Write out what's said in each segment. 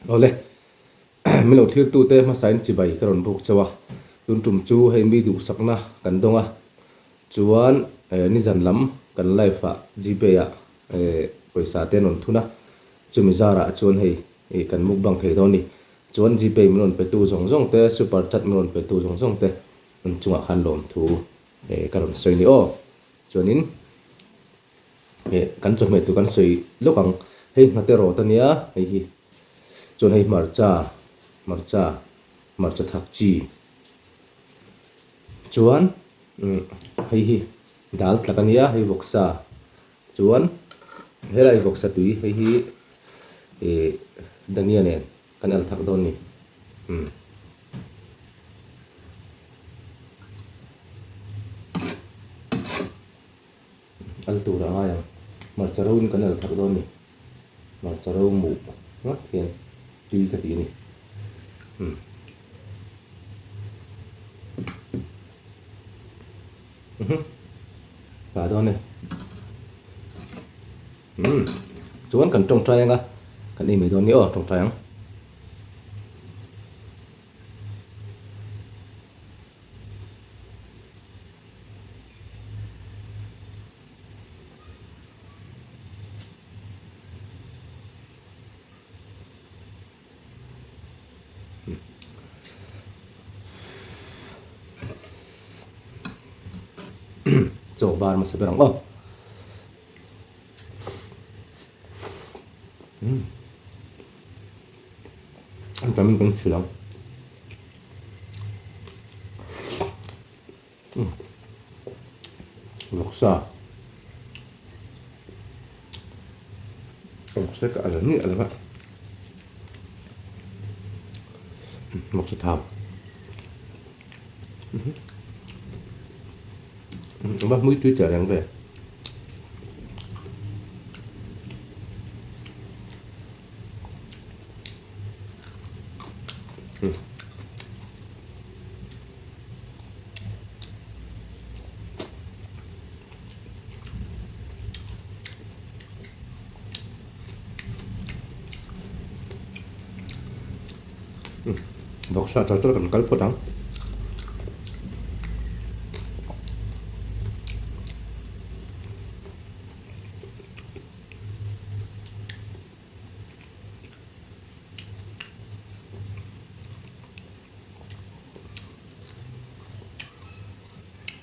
Awle, min lo thlirtute hmasain chibai ka rawn buk chauh a, tun tum chu hei mi duhsakna kan dawng a, chuan nizan lam kan live ah gpay ah pawisa te an rawn thun a, chumi zarah chuan hei kan mukbang thei dawn a ni. Chuan gpay min rawn petu zawng zawng te, super chat min rawn petu zawng zawng te an chungah khan lawmthu ka rawn sawi a ni aw. Chuanin kan chawhmeh tur kan sawi lawk ang, hei nghate rawt a nia hei hi chuan hei hmarcha hmarcha hmarcha thak chi chuan hei hi dal tlak a nia hei vawksa chuan helai vawksa tui hei hi ih dania nen kan al thak dawn a ni umm. Al tur a ngai ang. Hmarcha ro in kan al thak dawn a ni. Hmarcha ro muh ngawt hian tui ka ti a ni. Umm. Umm. Tha dawn e. Umm. Chuan kan tawngtai anga kan ei mai dawn a ni aw tawngtai ang. Chaw bar hmasa ber ang aw. An tam in kan hrilh ang. Vawksa. Vawksa ka ala ni ala va. Vawksa thau. Va hmui tui teh reng ve. Vawksa tel chu kan kal phawt ang.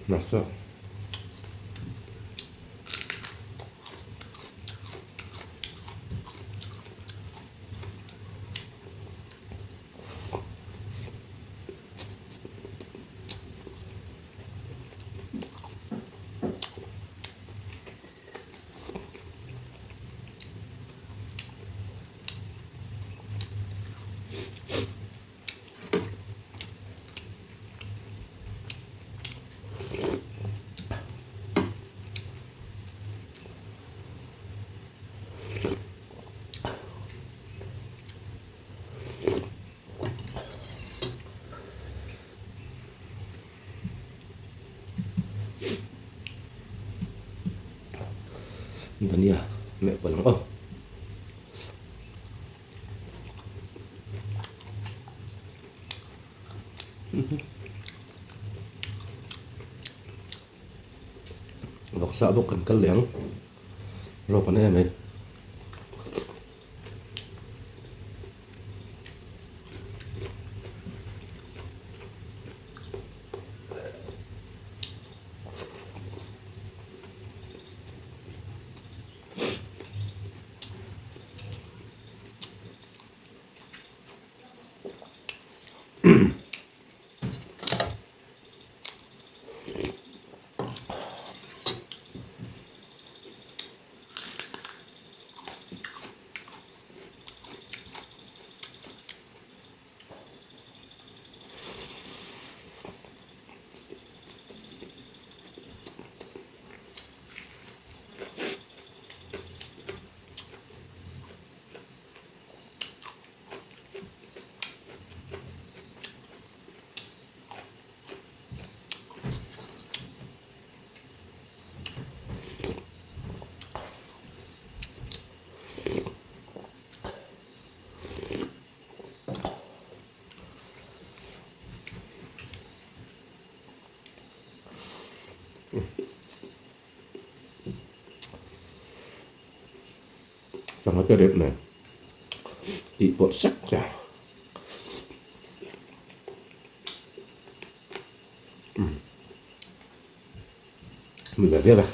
Nasa. Dhania meh palh ang aw. Vawksa bawk kan kal leh ang rawk an em ai. Sangha te rep nen tih pawlh sek te. Mui ve viau e.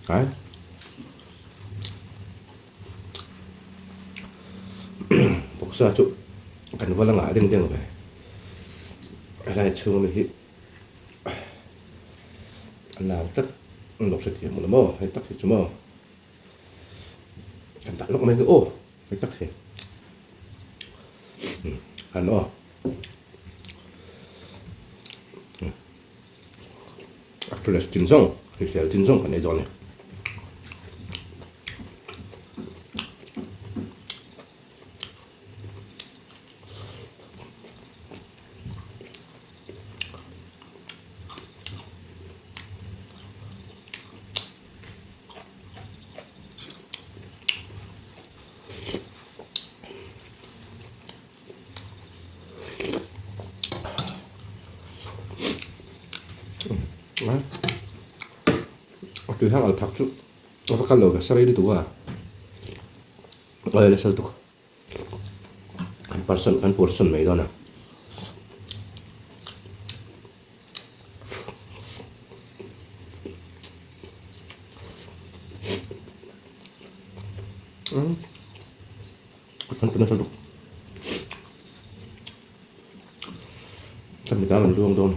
Ai. Vawksa chu kan va la ngah deng deng ve. Helai chhung ami hi a nau tlat an lo hrethiam ula maw hei tak hi chu maw kan dah lawk mai hi aw hei tak hi han aw a fresh chin zawng hrisel chin zawng kan ei dawn a ni. A tui hang al thak chu a va kal lo ve sarei lutuk a oil a sal tuk. Kan person kan portion mai dawn a. Ka mitah an luang dawn.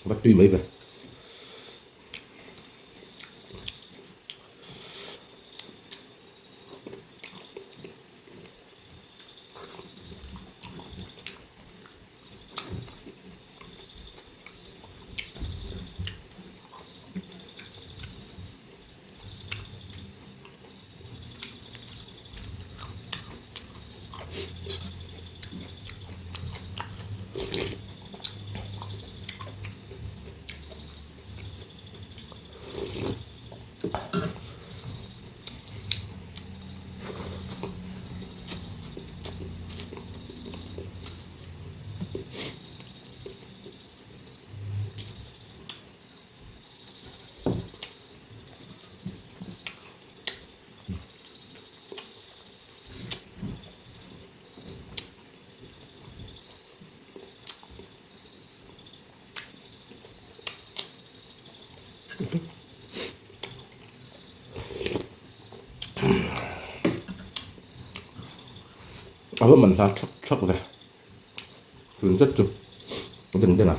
Va tui mai ve. A va man hla thak thak ve tun zet chu a deng deng a.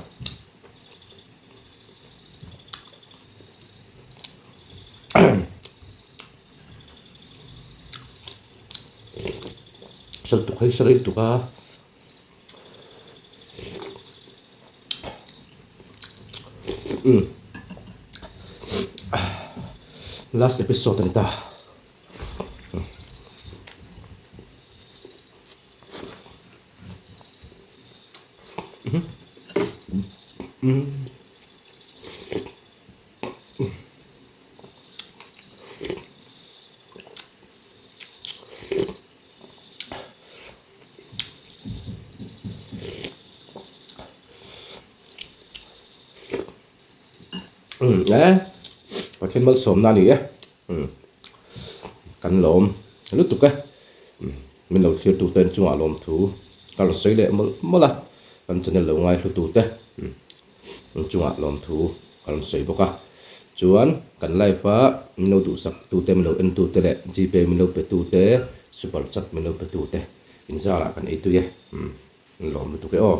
Sal tuk hei sa rei tuk a. Umm last episode a ni ta. Umm e Pathian malsawmna a ni e umm kan lawm lutuk e min lo thlir tute an chungah lawmthu ka rawn sawi leh mawlh mawlh a kan channel lo ngai hlu tute umm. An chungah lawmthu ka rawn sawi bawk a, chuan kan live a min lo duhsak tute, min lo en tute leh gpay min lo pe tute, super chat min lo pe tute inzarah kan ei tui e, umm an lawm lutuk e aw.